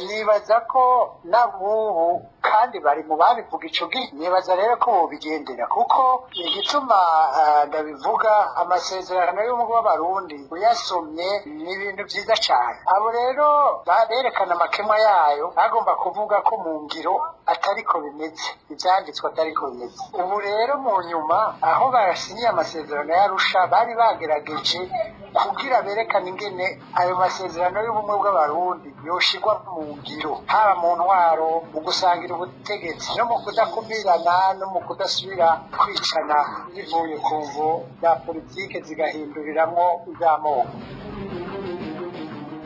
Nibaza ko n'abubu kandi bari mu babivuga ico gihe. Nibaza rero ko bobigendera, kuko igituma ndabivuga, amasezerano y'ubumwe bw'abarundi uyasomye ni ibintu vyiza cane. Abo rero berekana amakemwa yayo bagomba kuvuga ko mu ngiro atariko bimeze, ivyanditswe atariko bimeze. Ubu rero mu nyuma aho basinyiye amasezerano y'Arusha, bari bagerageje kugira berekane ingene ayo masezerano y'ubumwe bw'abarundi yoshirwa mu ngiro, haba mu ntwaro, mu gusangira ubutegetsi, no mu kudakumirana, no mu kudasubira kwicana bivuye ku mvo za politike zigahinduriramwo ivy'amoko.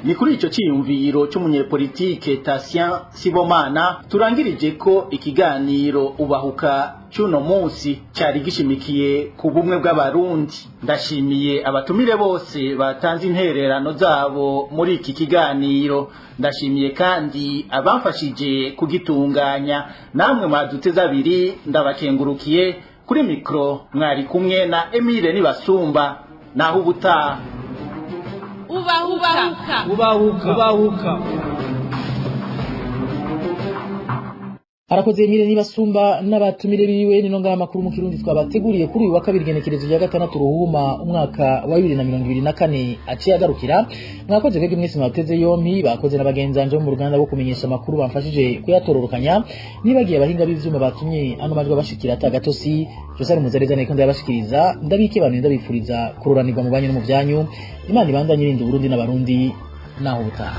Ni kuri ico ciyumviro c'umunyepolitike Tatien Sibomana turangirije ko ikiganiro Ubahuka cuno munsi cari gishimikiye ku bumwe bw'abarundi. Ndashimiye abatumire bose batanze intererano zabo muri iki kiganiro. Ndashimiye kandi abamfashije kugitunganya. Namwe mwaduteze abiri, ndabakengurukiye. Kuri mikro mwari kumwe na Emile Nibasumba. Naho ubutaha. Ubahuka. Ubahuka. Ubahuka. Arakoze Emile Nibasumba n'abatumire biwe. Nino ngaha makuru mu Kirundi twabateguriye kuri uyu wa kabiri, genekerezo rya 6 Ruhuma umwaka wa 2024, aciye agarukira. Mwakoze kwege mwese mwateze yompi, bakoze n'abagenzanje bo mu ruganda rwo kumenyesha amakuru bamfashije kuyatororokanya, nibagiye abahinga b'ivyuma batumye ano majwi abashikira atagatosi. Joseph Muzareza niko ndabashikiriza, ndabike bantu, ndabifuriza kuroranirwa mu banyu no mu vyanyu. Imana ibandanye irinda Burundi n'Abarundi. Naho ubutaha.